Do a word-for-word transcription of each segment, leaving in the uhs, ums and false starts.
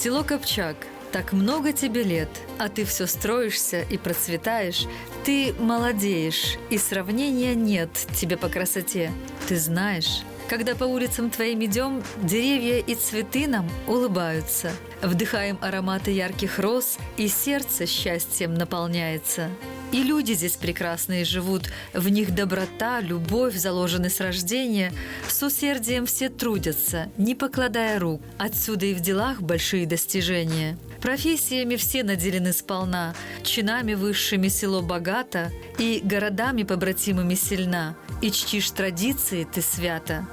Село Копчак, так много тебе лет, а ты всё строишься и процветаешь, ты молодеешь, и сравнения нет тебе по красоте. Ты знаешь, когда по улицам твоим идём, деревья и цветы нам улыбаются. Вдыхаем ароматы ярких роз, и сердце счастьем наполняется. И люди здесь прекрасные живут, в них доброта, любовь заложены с рождения, с усердием все трудятся, не покладая рук. Отсюда и в делах большие достижения. Профессиями все наделены сполна, чинами высшими село богато, и городами побратимыми сильна, и чтишь традиции ты свято.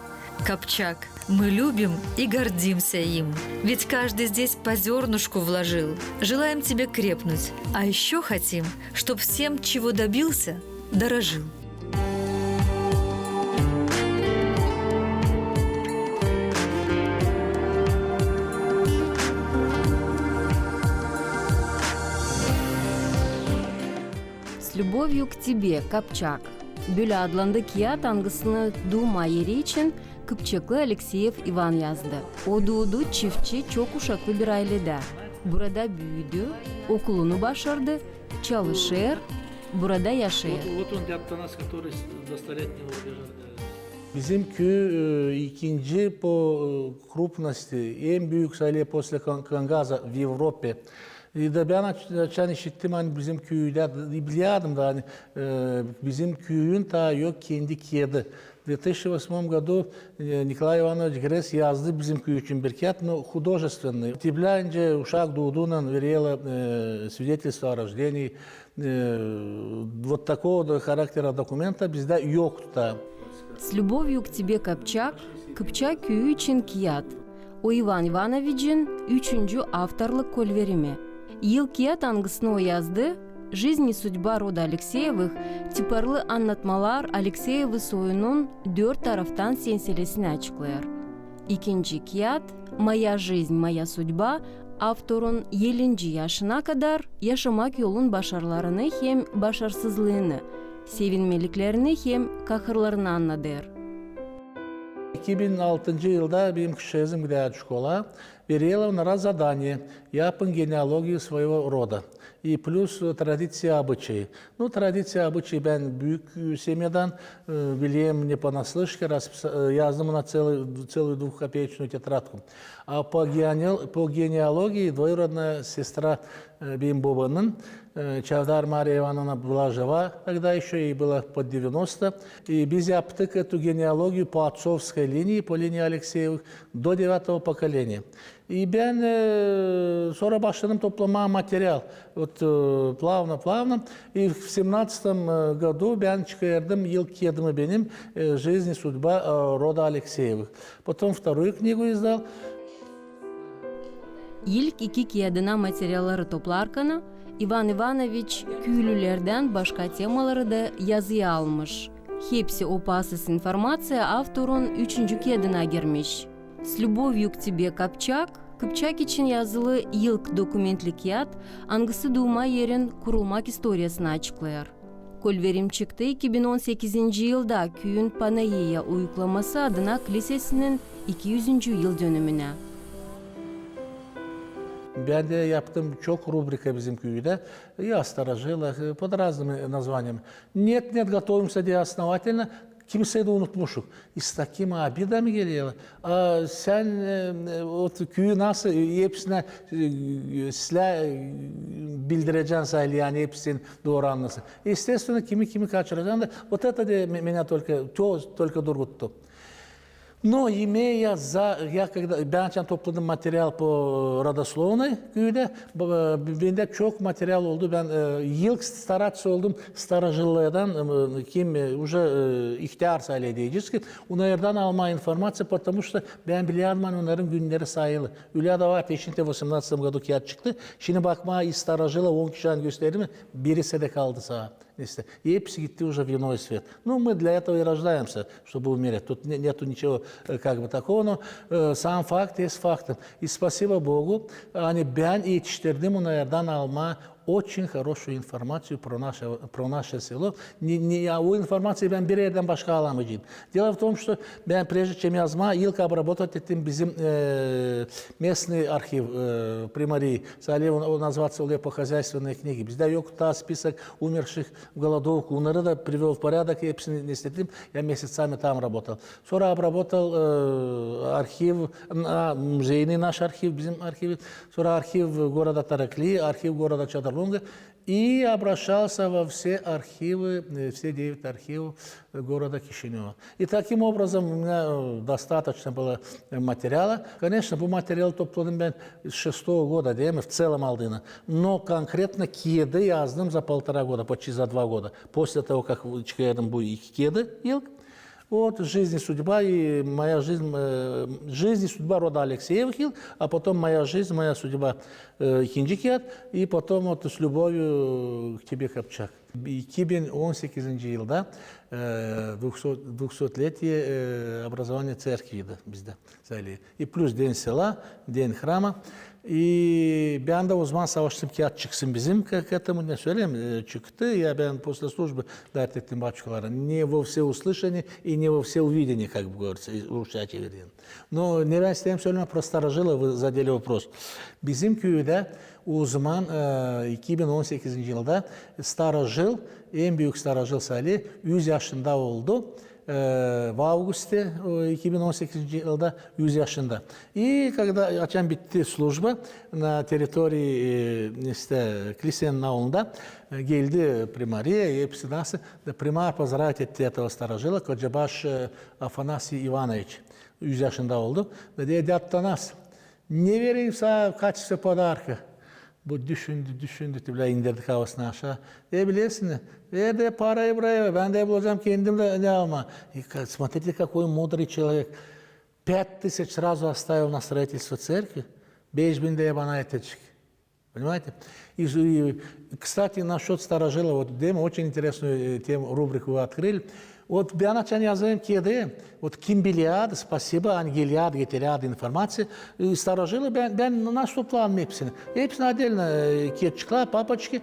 Копчак, мы любим и гордимся им, ведь каждый здесь по зёрнышку вложил. Желаем тебе крепнуть, а ещё хотим, чтоб всем, чего добился, дорожил. «С любовью к тебе, Копчак». Bölä adlandı kiyat, angısını duuma eri için kıpçaklı Alekseev İvan yazdı. O duudu çiftçi, çok uşaklı bir ayledä. Burada büüdü, okulunu başardı, çalışêr, burada yaşêêr. Вот, вот он, дядь Танас, который с, до столетнего рубежа, э. Bizim küü, e, ikinci po, e, krupnosti, en büük sayılêr posle Kan-, Kangaza в Европе. E, da bän aç-, açan işittim, ani bizim küüdä, e, bilärdin da, ani, e, bizim küüyün taa yok kendi kiyedi. В две тысячи восьмом году, e, Николай Иванович Гресс yazdı bizim küü için bir kiyat, но художественный. Te bilä, nicä uşak duuduunnan vererlär, e, свидетельство о рождении, e, вот такого характера документа bizdä yoktu taa. «С любовью к тебе, Копчак», Kıpçak küüyü için kiyat. O İvan İvanovicin üçüncü avtorluk kolverimi. Yıl kiyat, angısını o yazdı, «Жизнь и судьба рода Алексеевых», tiparlı annatmalar Alekseev soyunun dört taraftan senselesini açıklêêr. İkinci kiyat, «Моя жизнь, моя судьба», avtorun elinci yaşına kadar yaşamak yolun başarılarını hem başarısızlıını, sevinmeliklerini hem kahırlarını annadêr. İki bin altıncı yılda benim kızçaazım gidärdi şkolaya. Vererlär onnara задание: yapın genealogию своего рода. И плюс, э, традиции, обычаи. Ну, традиции, обычаи, bän büük, э, семьядан, э, biliim не понаслышке, расписа-, э, yazdım ona целый, целую двухкопеечную тетрадку. А по генеал-, по генеалогии двоюродная сестра, э, benim bobanın, э, Çavdar Мария Ивановна была жива тогда ещё, ей было под девяносто. И biz yaptık эту генеалогию по отцовской линии, по линии Алексеевых, до девятого поколения. И bän, э, sora başladım toplamaa material. Вот, э, плавно, плавно. И в семнадцатом, э, году bän çıkardım ilk kiyadımı benim, э, «Жизнь и судьба, э, рода Алексеевых». Потом вторую книгу издал. İlk iki kiyadına materialları toplarkana, İvan İvanoviç küülülerdän başka temaları da yazıya almış. Hepsi o pasız informaţiya avtorun üçüncü kiyadına girmiş. «С любовью к тебе, Копчак», Kıpçak için yazılı ilk dokumentli kiyat, angısı duuma erin kurulmak istoriyasını açıklêêr. Kolverim çıktı iki bin on sekizinci yılda küüyün Panayiya uyuklaması adına klisesinin iki yüzüncü yıl dönümünä. Bän dä yaptım çok rubrika bizim küüdä. И о старожилах, э, под разными названиями. Нет, нет, готовимся diye основательно. Kimseyi dä unutmuşuk. И с такими обидами gelerlär. A sän, e, e, o küüyü nasıl, e, hepsinä, e, sislää, e, bildirecän sayılı, ani hepsi dooru annasın. Естественно, kimi, kimi kaçıracan da, вот это de me-, меня только, то только durguttu. Но имея за, я когда, bän açan topladım material по родословной küüdä, b-, bendä çok material oldu. Bän, e, ilk стараться oldum старожиллардан, e, kim, e, уже, e, ihtär sayılêr deyecez ki, onnardan almaa informaţiya, потому что bän bilärdin, ani onnarın günneri sayılı. Ölä da var, eşinte восемнадцатом году kiyat çıktı. Şindi bakmaa, из старожила on kişini gösterdim, birisi dä kaldı saa. Нечто. И hepsi gitti уже в иной свет. Ну, мы для этого и рождаемся, чтобы умереть. Тут не-, нету ничего, э, как бы такого, но, э, сам факт есть фактом. И спасибо Богу, ani bän etiştirdim onnardan almaa очень хорошую информацию про наше, про наше село. Не, не, я, o информацию бän bir erdän başka alamayacam. Дело в том, что бän, прежде чем yazmaa, ilk обработать ettim bizim, e, местный архив, e, примарии. Sade o, o nazvaţiya olêr по хозяйственной книге. Bizdä yok taa список умерших в голодовку. Onnarı da привёл в порядок, hepsini ne istedim. Я месяцами там работал. Sora обработал, e, архив, a, музейный наш архив, bizim архив. Sora архив города Тараклии, архив города Чадырлунга. И обращался во все архивы, э, все девять архивов города Кишинева. И таким образом у меня, э, достаточно было, э, материала. Конечно, bu materialı topladım ben с шестого года, değil mi, в целом aldığını. Но конкретно киеды yazdım за полтора года, почти за два года. После того, как çıkardım bu iki kiyedi ilk, Вот, «Жизнь и судьба» и «Моя жизнь», э, «Жизнь и судьба рода Алексеевых» ilk, а потом «Моя жизнь, моя судьба», э, ikinci kiyat, и потом вот «С любовью к тебе, Копчак». İki bin on sekizinci yılda, e, двухсот, двухсотлетие, e, образования церкви de bizdä. И плюс День села, День храма. И bän dä o zaman savaştım, kiyat çıksın bizim, к, к этому, ne söleyim, e, çıktı. Я bän после службы дарт ettim baçkalara. Не во всеуслышание и не во всеувидение, как бы говорится, из русского çevirdim. Но ne bän isteerim sölemää про старожилов, вы задели вопрос. Bizim küüdä o zaman, e, iki bin on sekizinci yılda старожил, en büük старожил sade, üz yaşında oldu. E, в августе, e, iki bin on sekizinci yılda üz yaşında. И когда, açan bitti служба на территории, e, işte, Klisenin aulunda, e, geldi примария, hepsi nasıl, da примар поздравить etti этого старожила, Kocabaş, e, Afanasий İvanoviç, üz yaşında oldu. Da dedi: «Atanas, ne vereyim sana в качестве подарка?» Bu düşündü, düşündü, te bilä indirdi kafasını aşaa. E, bilersin, ver dä parayı buraya, bän dä bulacam kendim dä ne almaa. И смотрите, какой мудрый человек. Пять тысяч сразу оставил на строительство церкви, beş bin dä bana etecek. Понимаете? И, и, кстати, насчёт старожилов, вот, değil mi, очень интересную, э, тему, рубрику вы открыли. Вот bän açan yazêrım kiyedä, вот kim bilerdi, спасибо, ani gelerdi, getirerdi информацию, e, старожилы, bän, bän nasıl toplardım hepsini. Hepsini отдельно, e, kiyatçıklar, папочки.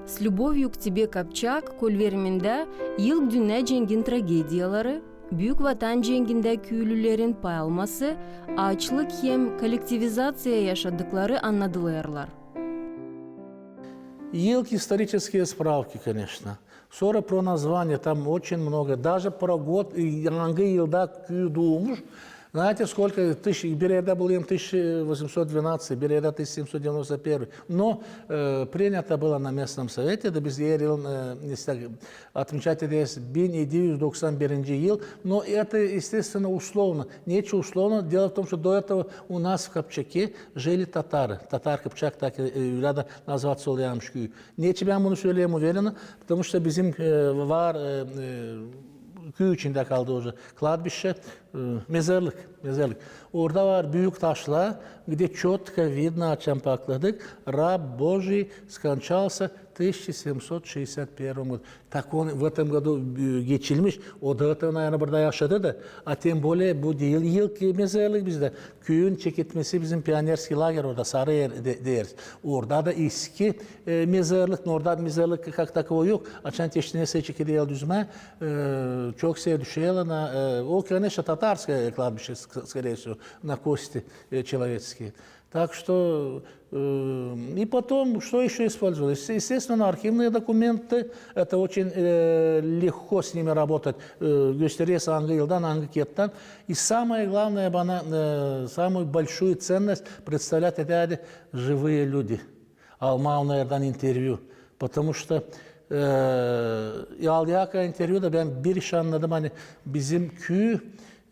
«С любовью к тебе, Копчак» kolverimindä ilk Dünnä cengin tragediyaları, Büük Vatan cengindä küülülerin pay alması, aaçlık hem kollektivizaţiya yaşadıkları annadılarlar. İlk исторические справки, конечно. Sora про название, там очень много. Даже про год, angı yılda küü duumuş. Знаете, сколько? Тыш-, bir erdä bulayım, тысяча восемьсот двенадцатый, bir erdä тысяча семьсот девяносто первый. Но, э, принято было на местном совете, da biz her yıl, e, işte, отмечать ederiz bin yedi yüz doksan birinci yıl. Но это, естественно, условно. Neçin условно? Дело в том, что до этого у нас в Копчаке жили татары. Татар-Кыпчак, так, e, öyle dä nazvaţiya olêrmış küüyü. Neçin bän bunu söleerim уверенно? Потому что bizim, e, var, e, e, küü içindä kaldı уже кладбище, e, mezarlık, mezarlık. Orada var büük taşlar, где чётко видно, açan pakladık, раб Божий скончался в тысяча семьсот шестьдесят первом году. Так он в этом году, e, geçilmiş. O da, naerno, burada yaşadı da. А тем более bu diil ilk mezarlık bizdä. Küüyün çeketmesi bizim пионерский лагерь orada, Sarıyer de-, deriz. Orada da eski, e, mezarlık, но orada mezarlık как таковой yok. Açan teşnesä çekeder düzmää, e, çok şey düşer ona, e, o, конечно, татарское кладбище, ск-, скорее всего, на кости, e, человеческие. Так что, э, и потом, что ещё использовалось? Естественно, архивные документы, это очень, э, легко с ними работать, э, gösterer sä angı yıldan, angı kiyattan. И самое главное, bana, э, самую большую ценность представлять edärdi живые люди. Almaa onnardan intervyu. Потому что, э, e, alêrdım intervyu da bän bir iş annadım, ani bizim küü,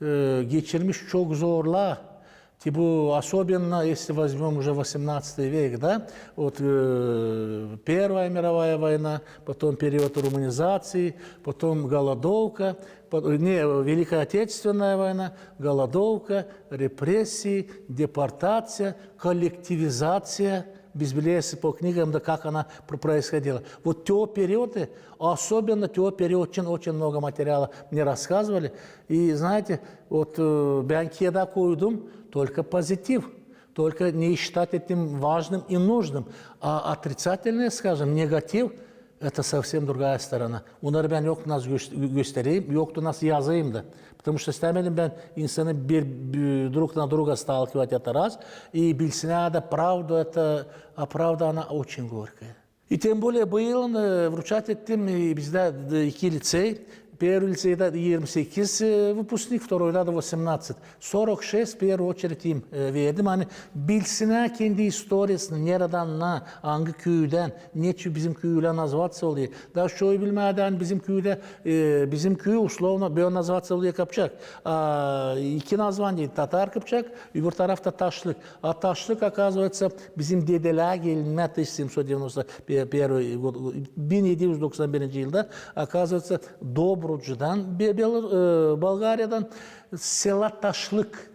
e, geçirmiş çok zorlaa. Te bu, особенно, если возьмём уже восемнадцатый век, да, вот, э, Первая мировая война, потом период румынизации, потом голодовка, по-, не, Великая Отечественная война, голодовка, репрессии, депортация, коллективизация. Biz bileriz по книгам, да, как она пр-, происходила. Вот те периоды, особенно те периоды, очень, очень много материала мне рассказывали. И, знаете, вот, э, bän kiyada koydum только позитив. Только не считать этим важным и нужным. А отрицательное, скажем, негатив, это совсем другая сторона. Onları bän yoktu nasıl gös-, göstereyim, yoktu nasıl yazayım da. Потому что istämedim bän insanı bir, bir друг на друга сталкивать это раз, и bilsinnär dä, правда это, а правда она очень горькая. И тем более bu yılın, e, вручать ettim, e, bizdä, e, iki lisey. Первый лицейдä irmi sekiz, e, выпускник, второйда da восемнадцать. Сорок шесть в первую очередь им, e, verdim. Ani bilsinnär kendi istoriyasını, neredän, na, angı küüdän, neçin bizim küü ölä nazvaţiya olêr. Taa çoyu bilmää dä, ani bizim küüdä, e, bizim küü, условно, bölä nazvaţiya olêr Kapçak. A, iki nazvaniye, Tatar Kapçak, öbür tarafta Taşlık. А Taşlık, оказывается, bizim dedelää gelinmää, тысяча семьсот девяносто первый год, bin yedi yüz doksan birinci yılda, оказывается, Dobrucadan, Be-, Belor-, e, Bolgariyadan, села Ташлык,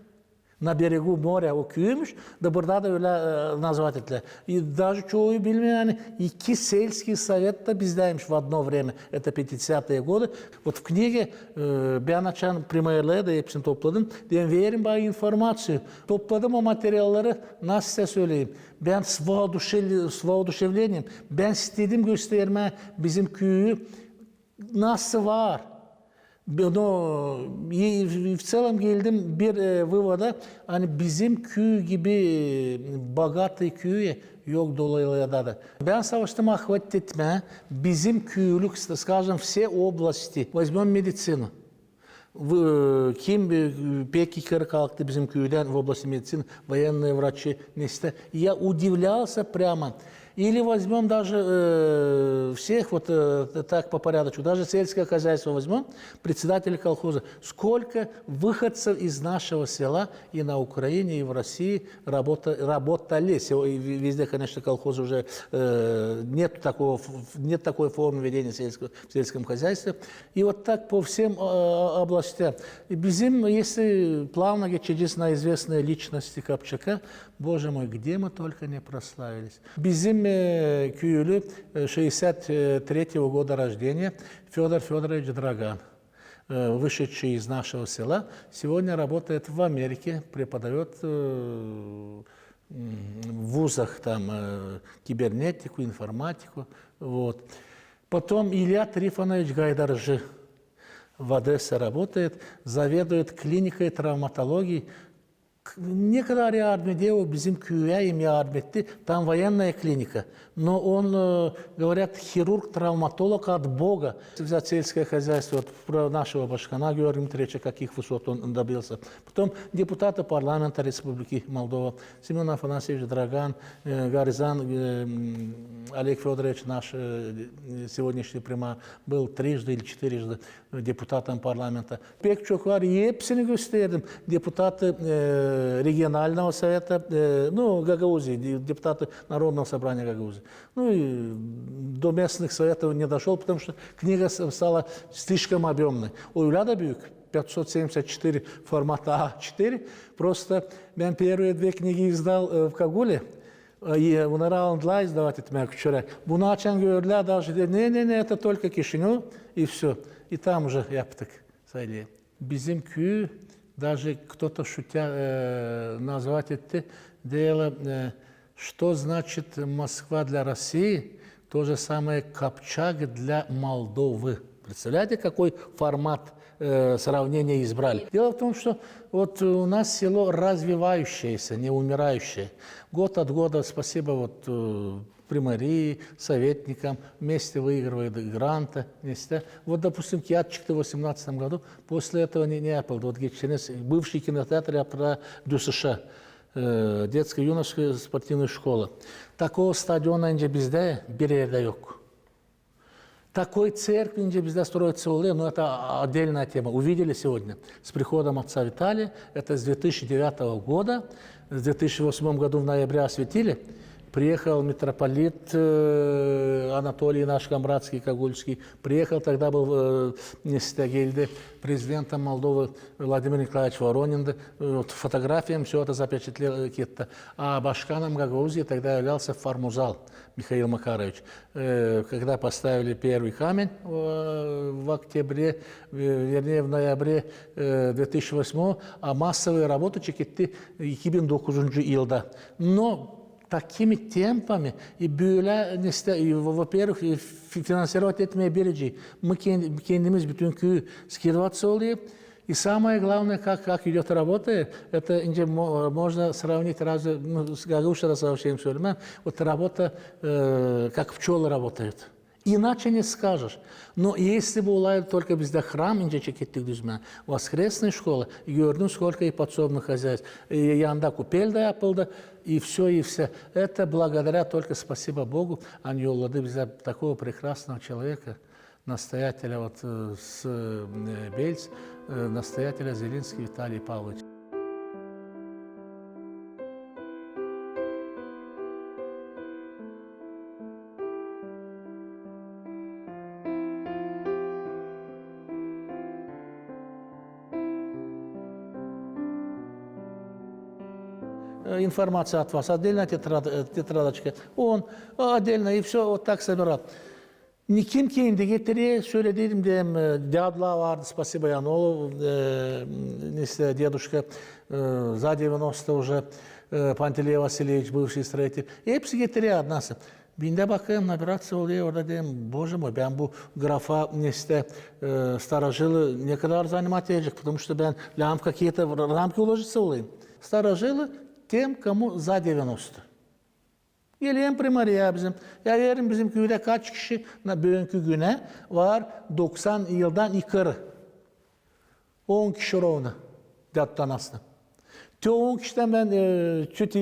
на берегу моря, o küümüş, da burada da ölä, e, nazvat ettilär. И даже çoyu bilmeer, ani iki сельский совет da bizdäymiş в одно время, это пятидесятые годы. Вот в книге, e, bän açan primerleri dä hepsini topladım. Bän vererim bana информацию. Topladım o materialları, nasıl söleyim. Bän с воодушев-, с воодушевлением, bän istedim göstermää bizim küüyü, nasıl var. Но, и в целом geldim bir, e, вывода, ani bizim küü gibi, e, богатый küüyü yok Doğu Lääada da. Bän savaştım охватить etmää bizim küülük, скажем, все области. Возьмём медицину. Kim, e, pek ileri kalktı bizim küüdän в области медицины, военные врачи, neştä. Я удивлялся прямо. Или возьмём даже, e, всех, вот, e, так по порядочку, даже сельское хозяйство возьмём, председатели колхоза. Сколько выходцев из нашего села и на Украине, и в России работа-, работали. Сего-, и ве-, везде, конечно, колхозы уже, e, нет такого ф-, ф-, нет такой формы ведения сельского, в сельском хозяйстве. И вот так по всем, а, областям. И bizim, если плавно geçeceğiz на известные личности Капчака, боже мой, где мы только не прославились. Bizim, e, küülü, e, шестьдесят третьего года рождения Фёдор Фёдорович Драган, э, вышедший из нашего села, сегодня работает в Америке, преподаёт, э, м, в вузах там, э, кибернетику, информатику. Вот. Потом Илья Трифонович Гайдаржи в Одессе работает, заведует клиникой травматологии. К-, ne kadar yardım eder o bizim küüyä, im yardım etti. Там военная клиника. Но он, э, говорят, хирург-травматолог от Бога. Взять сельское хозяйство, вот, про нашего башкана Георгия Дмитриевича, каких высот он добился. Потом депутаты парламента Республики Молдова, Семён Афанасьевич Драган, э, Гаризан, э, м, Олег Фёдорович, наш, э, сегодняшний примар, был трижды или четырежды депутатом парламента. Pek çok var, hepsini gösterdim. Депутаты, э, регионального совета, э, ну, Гагаузии, де-, депутаты Народного собрания Гагаузии. Ну, и до местных советов не дошёл, потому что книга с-, стала слишком объёмной. O ölä dä büük, пятьсот семьдесят четыре, формат А четыре. Просто bän первые две книги издал, э, в Кагуле. E, bunları aldılar izdavat etmää Küçerä. Bunu açan gördülär, даже dedi, ne, ne, ne, это только Кишинёв, и всё. И там уже yaptık sayılı. Bizim küü, даже кто-то шутя, э, назвать это дело, э, что значит Москва для России, то же самое Капчак для Молдовы. Представляете, какой формат э, сравнение избрали. Дело в том, что вот у нас село развивающееся, не умирающее. Год от года, спасибо вот, э, примарии, советникам, вместе выигрывает гранты, вместе. Вот, допустим, Кият çıktı в восемнадцатом году, после этого не, не yapıldı. Вот geçenez бывший кинотеатр yaptılar ДЮСШ, э, детская юношеская спортивная школа. Такого стадиона nicä bizdä bir erdä yok. Такой церкви nicä bizdä строится, но это отдельная тема. Увидели сегодня. С приходом отца Виталия, это с две тысячи девятого года, в две тысячи восьмом году в ноябре осветили, Приехал митрополит, э, Анатолий наш Камбратский, Кагульский. Приехал, тогда был, э, нестэ, geldi президентом Молдовы Владимир Николаевич Воронин. Э, вот фотографиям всё это запечатлел, э, кетти. А башканом Гагаузии тогда являлся Фармузал Михаил Макарович. Э, когда поставили первый камень, э, в октябре, э, вернее, в ноябре, э, две тысячи восьмого, а массовые работы çekildi iki bin dokuzuncu yılda. Но такими темпами и бölä, нестэ, и, во-, во-первых, и фи-, финансировать etmää bilmeyecez. Мы кен-, kendimiz bütün küüyü скидываться olêr. И самое главное, как, как идёт работа, это инде мо-, можно сравнить разве, ну, с Гагауз, сразу всем сёлемää, вот работа, э, как пчёлы работают. Иначе не скажешь. Но если бы olaydı только bizdä hram ince çekettik düzmää, воскресная школа, gördüm, сколько и подсобных хозяйств, и yanda kupel dä yapıldı, и всё, и всё. Это благодаря только, спасибо Богу, ani yolladı bizä такого прекрасного человека, настоятеля вот, э, с, э, Бельц, э, настоятеля Зелинский Виталий Павлович. Э, информация от вас, отдельная тетрад-, э, тетрадочка, он, а, отдельно, и всё, вот так собирал. Kim kendi getirer, söledim, deerim, e, dädular vardı, спасибо Янолу, e, нестэ, дедушка, e, за девяносто уже, e, Пантелей Васильевич, бывший строитель. Hepsi getirer односо. Bän dä bakêrım, набираться olêr orada, deerim, боже мой, bän bu grafa, нестэ, e, старожилы ne kadar занимать edecek, потому что bän лям в какие-то рамки уложиться olêrım. Старожилы тем, кому за девяносто. Gelerim primariyaya bizim. Ya vererim, bizim küüdä kaç kişi, na, büünkü günä var doksan yıldan yukeri? On kişi ровно, dädu-anasına. Te on kişidän bän, e, çüt, e,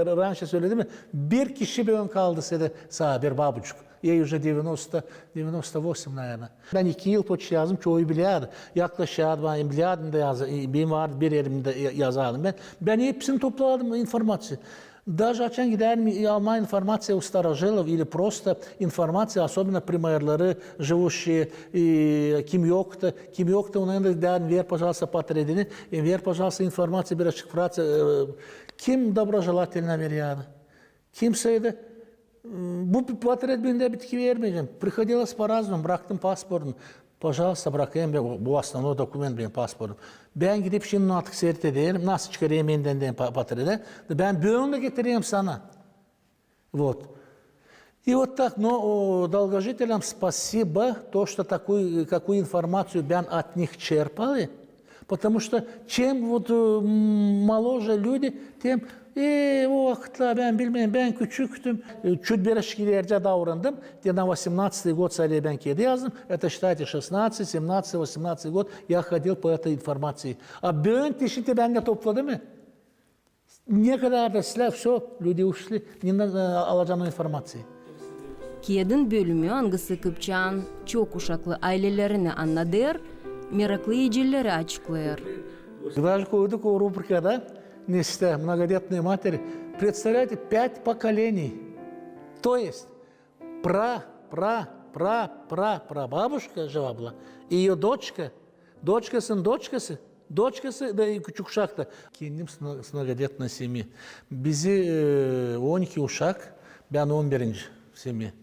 раньше söledim mi, bir kişi büün kaldı sade saa, bir babuçka. Ей уже девяносто, девяносто восемь, наверное. Bän iki yıl poçta yazdım, çoyu bilärdi. Yaklaşardı bana, bilärdim dä yaz-, e, benim vardı bir erimdä ya-, yazardım bän. Bän hepsini topladım, informaţiya. Даже açan giderim almaa informaţiya u старожилов или просто informaţiya, особенно primarları, живущие, e, kim yoktu, kim yoktu, onara da deerim, ver, пожалуйста, portredini, e, ver, пожалуйста, informaţiya, bir açık фраза, e, kim доброжелательно verärdi. Kimsey dä, m, bu portret bendä bitki vermeyecek. Приходилось по-разному, braktım pasportum. Пожалуйста, brakêrım, bu, bu основной dokument benim pasportum. Bän gidip şindi artık seyredärim, nasıl çıkarêrım endän, deerim, pa-, portreti. Bän büün dä getireyim sana. Вот. И вот так, но, о, долгожителям спасибо, то, что такую, какую информацию bän от них черпал, потому что чем вот, э, м, моложе люди, тем, e, o vakıtlar bän bilmeerim, bän küçüktüm. E, çüt bir açık ilericä davrandım. Te на восемнадцатый год sade bän kiyada yazdım. Это, считайте, шестнадцатый, семнадцатый, восемнадцатый год я ходил по этой информации. A büün te şindi bän dä topladım, e? Ne kadar da sizlär, всё, люди ушли, neredän, e, alacam o информацию? Kiyadın bölümü, angısı kıpçaan çok uşaklı aylelerinä annadêr, meraklı icilleri açıklêêr. Даже koyduk o rubrikada, нестэ, многодетные матери. Представляете, пять поколений. То есть, пра, пра, пра, пра, прабабушка жива была, и её дочка, дочкасının дочкası, дочкası da, и küçük uşak da. Kendim с мно-, с многодетной семьи. Bizi, e, on iki uşak, bän on birinci в семье.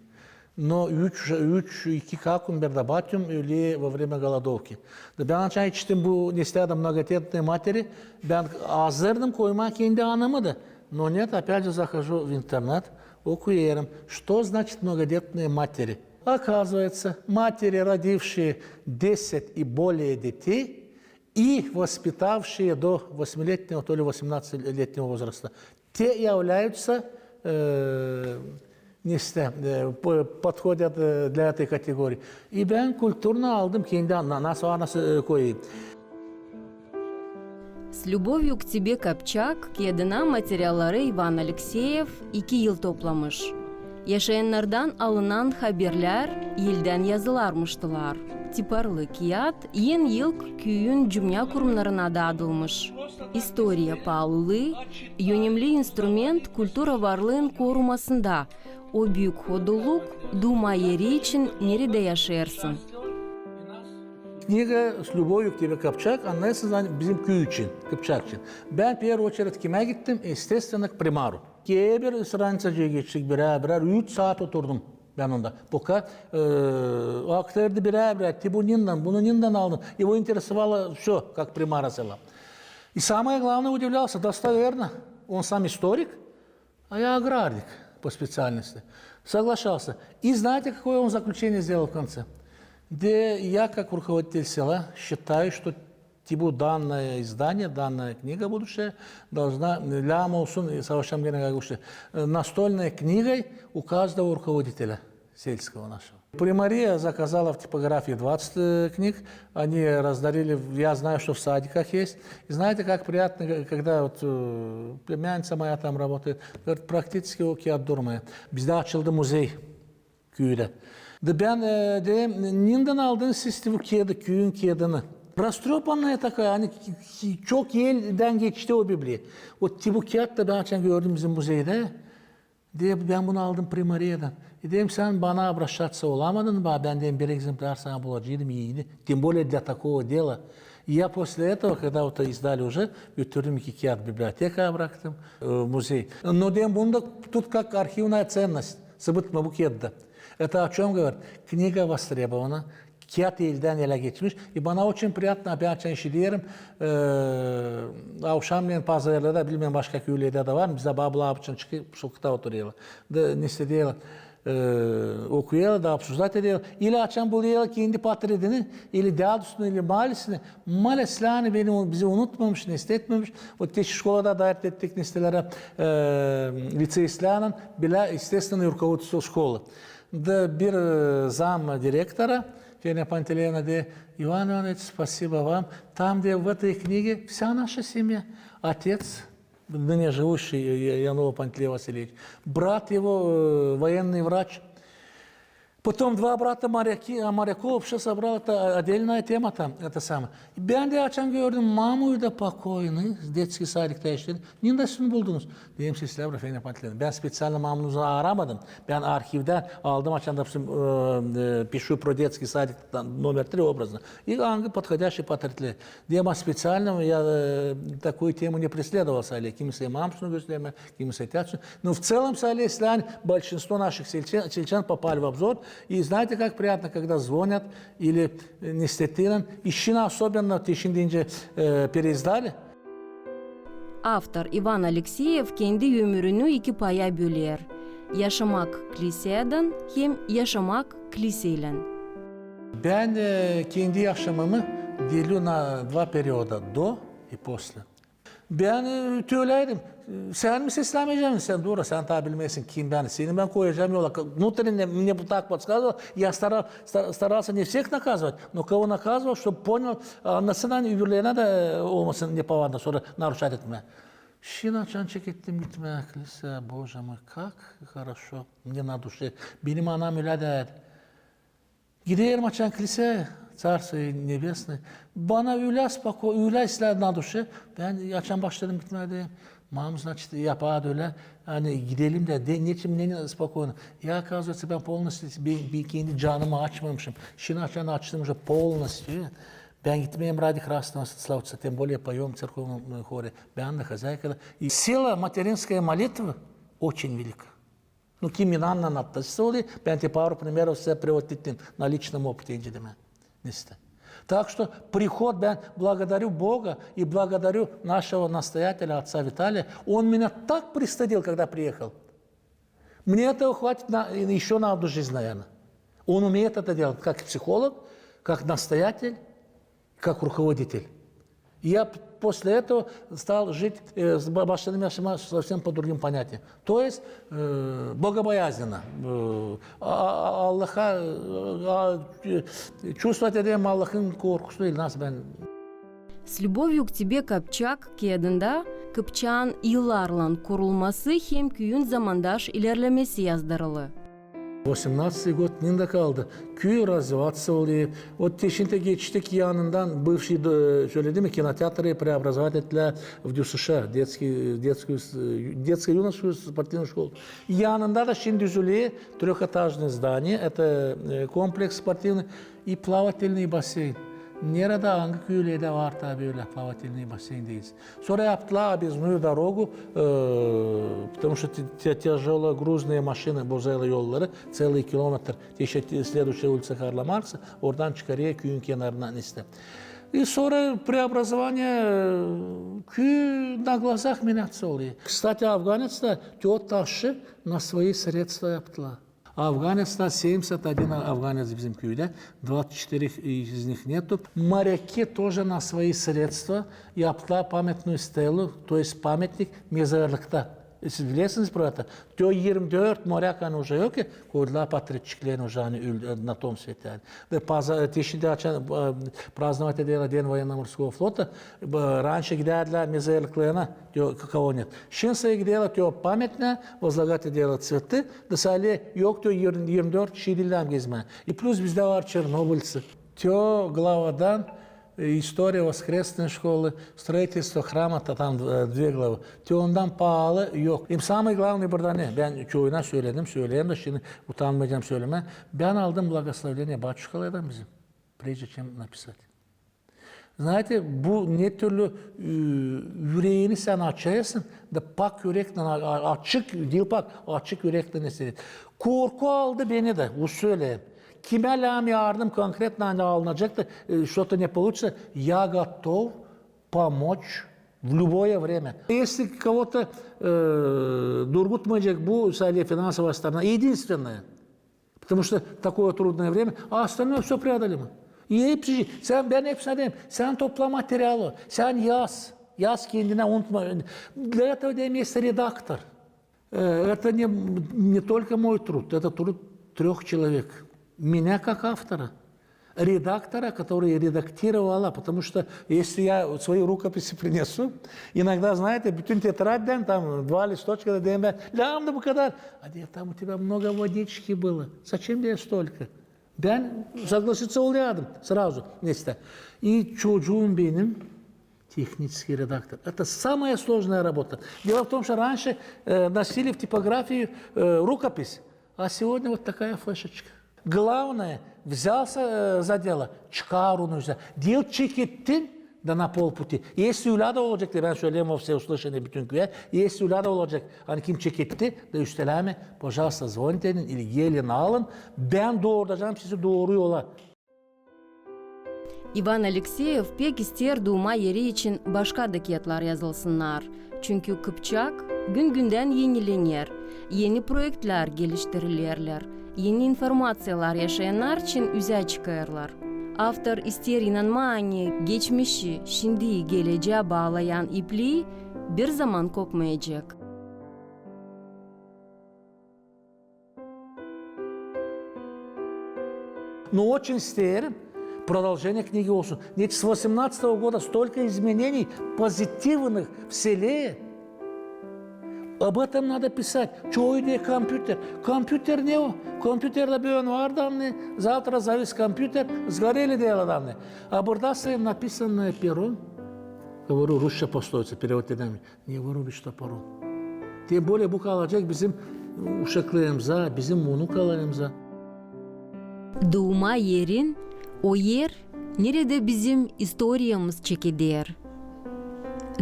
Но üç, üç, iki kakum, bir dä batyum öli во время голодовки. Da bän açan işittim bu, нестэ, adı многодетные матери, bän hazırdım koymaa kendi anımı da. Но нет, опять же захожу в интернет, okuyêrım, что значит многодетные матери. Оказывается, матери, родившие десять и более детей и воспитавшие до восьмилетнего, то ли восемнадцатилетнего возраста, те являются, э, нестэ, э, п-, подходят, э, для этой категории. И bän культурно aldım kendi, na-, nasıl, nasıl, e, koyayım. «С любовью к тебе, Капчак» kiyadına materialları İvan Alekseyev iki yıl toplamış. Yaşayannardan alınan haberlär ildän yazılarmıştılar. Tiparlı kiyat en ilk küüyün cümnä kurumnarına dadılmış. İstoriya paalılıı, önemli instrument kultura varlıın korumasında, o büük hodulluk duuma eri için, neredä yaşêêrsın. Книга «С любовью к тебе, Копчак», она, sizin, bizim küü için, Kıpçak için. Bän первую очередь kimä gittim? Естественно, к примару. Ki bir stranicacıı geçtik birär-birär, üç saat oturdum bän onda. Пока, e, aktardıydı birär-birär, te bu nindän, bunu nindän aldın. Его интересовало всё, как примара села. И самое главное, удивлялся, достоверно, он сам историк, а я аграрник по специальности. Соглашался. И знаете, какое он заключение сделал в конце? Де я, как руководитель села, считаю, что te bu данное издание, данная книга будущая должна, лям olsun, savaşacam genä, как говорится, настольной книгой у каждого руководителя сельского нашего. Примария заказала в типографии двадцать, э, книг, они раздарили, я знаю, что в садиках есть. И знаете, как приятно, к-, когда вот, э, племянница моя там работает, говорит, практически o kiyat durmêêr. Bizdä açıldı muzey küüdä. Da bän, e, deerim, nindän aldınız siz bu kiyadı, küüyün kiyadını? Растрёпанная такая, ani ki-, ki-, çok eldän geçti o bibliya. O te bu kiyat da bän açan gördüm bizim muzeydä. Deer, bän bunu aldım Primariyadan. E, deerim, sän bana обращаться olamadın mı? Bän, deerim, bir ekzemplär sana bulaceydım, iini. Тем более для такого дела. И я после этого, когда вот издали уже, götürdüm iki kiyat bibliotekaya bıraktım, e, muzey. Но, deerim, bunu da tut как архивная ценность. Sıbıtma bu kiyadı da. Это о чём говорит? Книга востребована. Kiyat eldän elä geçmiş. И bana очень приятно, опять же, işiderim, e, avşamnen pazarlarda, bilmeerim, başka küülerdä dä var mı, bizdä Babıl abi için çıkıp sokakta oturêrlar. Da ne isteerlär, e, okuyêrlar da обсуждать ederlär. İli açan bulêrlar kendi portretini, ili dääd üstünü, ili malesini. Malesläni beni, bizi unutmamış, nestetmemiş. Вот te şkolada da ettik nestelärä, e, liţeistlärlän bilä, естественно, и руководство школы. Da bir, e, zam direktora, Феня Пантелеевна, deer, İvan İvanoviç, спасибо вам. Там, deer, в этой книге вся наша семья. Отец, ныне живущий, э, Иванов Пантелей Васильевич, брат его, э, военный врач. Потом два брата моряки, а моряков вообще собрал, это отдельная тема там, это самое. Bän dä açan gördüm, mamuyu da покойный, детский садикtä işledim. Nindän siz buldunuz? Deerim, seslär Феня Пантелеевна. Bän специально mamunuzı aramadım. Bän arhivdän aldım, açan, допустим, e, e, пишу про детский садик, там, номер три образно. И angı подходящий portretleri. Deerim, специально я, e, такую тему не преследовал, sä, или kimseyä mamusunu göstermää, kimseyä täätsin. Но в целом, sä, если они, большинство наших сельчан, сельчан попали в обзор. И знаете, как приятно, когда звонят или, э, nestettiinän, işin особенно, te şindi incä, e, переиздали. Avtor İvan Alekseyev kendi ömürünü iki paya böler: yaşamak klisedän hem yaşamak kliseylän. Bän, e, kendi yaşamamı delю на два периода, до и после. Bän, e, töleydim. Sän mi seslämeyeceksin? Sän dur, sän taa bilmeersin, kim bän. Seni bän koyacam yola. Внутренне мне так подсказывало. Я старал-, ста-, старался не всех наказывать, но кого наказывал, чтоб понял, annasın, ani öbürlerinä dä, e, olmasın неповадно sora нарушать etmää. Şindi açan çekettim gitmää kliseyä, Боже мой, как хорошо мне на душе. Benim anam ölä deydi. Giderim açan kliseyä, Царство Небесное. Bana ölä споко-, ölä islää на душе. Bän açan başladım gitmää, deerim, mamam, значит, yapardı ölä, ani gidelim dä, de, neçin, ne, не спокойно. Я, оказывается, bän полностью, bän, bän kendi canımı açmamışım. Şindi açan açtım уже полностью. Bän gitmeerim ради красного славца, тем более поём в церковном, э, хоре. Bän dä хозяйка da. И сила материнской молитвы очень велика. Ну, kim inannan, attasın olayım, bän te пару примеров sizä приводить ettim на личном опыте, incä demää. Nesä. Так что приход, bän благодарю Бога и благодарю нашего настоятеля, отца Виталия. Он меня так пристыдил, когда приехал. Мне этого хватит на, ещё на одну жизнь, наверное. Он умеет это делать, как психолог, как настоятель, как руководитель. Я п-, после этого стал жить, э, с-, ба-, başladım yaşamaa совсем по другим понятиям. То есть, э, богобоязненно, э, а, а, Allaha, э, а, э, чувствовать ederim Allahın korkusunu, или nasıl bän. «С любовью к тебе, Копчак» kiyadında Kıpçaan yıllarlan kurulması hem küüyün zamandaş ilerlemesi yazdırılı. Восемнадцатый год, ne da kaldı. Küü razvivаться olêr. O te şindi geçtik yanından, bıvşıy, e, söledim mi, kinoteatrı preobrazovать ettilär в ДЮСШ, детский, детскую, e, детскую юношескую спортивную школу. Yanında da şindi düzüler трёхэтажное здание, это, e, комплекс спортивный и плавательный бассейн. Neredä, angı küülerdä var taa bölä плавательный бассейн deyni? Sora yaptılar объездную дорогу, e, потому что te-, te-, тяжелогрузные машины bozêrlar yolları, целый километр, te şindi следующая улица Карла Маркса, oradan çıkêr küün kenarına, neysä. И sora преобразование, e, küü на глазах меняться olêr. Кстати, Афганецtä te o taşı на свои средства yaptılar. Афганецtä семьдесят один афганец bizim küüdä, двадцать четыре из них нету. Моряки тоже на свои средства yaptılar памятную стелу, то есть памятник mezarlıkta. Siz bilersiniz про это. Te o irmi dört moryak, ani уже yok ki, koydular portretçiklerini уже, ani öldü на том свете. Da paza-, te şindi açan, e, праздновать edärlär День военно-морского флота, e, раньше gidärdilär mezarlıklarına, te o, k-, kого нет. Şindi sä gidärlär te o памятнике, возлагать edärlär цветы, da sä yok te o irmi, irmi dört kişi diil dä gezmää. И плюс bizdä var чернобыльцы. Te o главадан, e, история воскресной школы, строительство храма, та-, там, e, две главы. Te ondan paalı yok. Hem самое главное burada ne? Bän çoyuna söledim, söleyäm dä şindi utanmayacam sölemää. Bän aldım благословение батюшкалардан bizim, прежде чем написать. Знаете, bu ne türlü, e, üreeni sän açêrsın, da pak üreknän, a-, a-, açık, diil pak, açık üreknän isteerim. Korku aldı beni dä, bu söleyim. Kimä lääzım yardım, конкретно, ani alınacaktı, e, что-то не получится, я готов помочь в любое время. Если кого-то, e, durgutmayacek bu, sadä финансовая сторона, единственное, потому что такое трудное время, а остальное всё преодолимо. И hepsi, sän, bän hepsinä deerim, sän topla materialı, sän yaz, yaz kendinä, unutma. Для этого, deerim, есть редактор. Э, это не, не только мой труд, это труд трёх человек. Меня как автора, редактора, который редактировала, потому что если я свои рукописи принесу, иногда, знаете, bütün тетрадьдän там два листочка da deerim bän, lääzımdı bu kadar. А deer, там у тебя много водички было. Зачем тебе столько? Bän согласиться olêrdım сразу, neysä. И çocuum benim технический редактор. Это самая сложная работа. Дело в том, что раньше, э, носили в типографию, э, рукопись, а сегодня вот такая флешечка. Главное, взялся, э, за дело, çıkar onu üzä. Diil çekettin da на полпути. Если ölä dä olacek, da bän söleerim во всеуслышание bütün küüyä, если ölä dä olacek, ani kim çeketti, da üstelämä, пожалуйста, звоните или gelin alın, bän doorudacam sizi dooru yola. İvan Alekseyev pek isteer duuma eri için başka da kiyatlar yazılsınnar. Çünkü Kıpçak gün-gündän enilener, eni proektlär geliştirilerlär, eni informaţiyalar yaşayannar için üzä çıkêrlar. Avtor isteer inanmaa, ani geçmişi, şindiyi, gelecää baalayan iplii bir zaman kopmayacek. Но очень isteerim, продолжение книги olsun. Neçin с восемнадцатого года столько изменений позитивных в селе. Об этом надо писать. Çoyu deer kompüter. Kompüter ne o? Kompüterdä büün var adamnıı, завтра завис компьютер, сгорели deer adamnıı. А burada сэ написанное пером, говорю, русская пословица, перевод edäm, не вырубишь топором. Тем более bu kalacek bizim uşaklarımıza, bizim unukalarımıza. Duuma erin, o er, neredä bizim istoriyamız çekeder.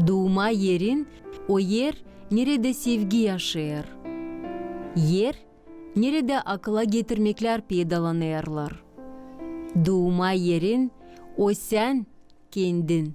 Duuma erin, o er, neredä sevgi yaşêêr. Er, neredä akıla getirmeklär peydalanêrlar. Duuma erin, o sän kendin.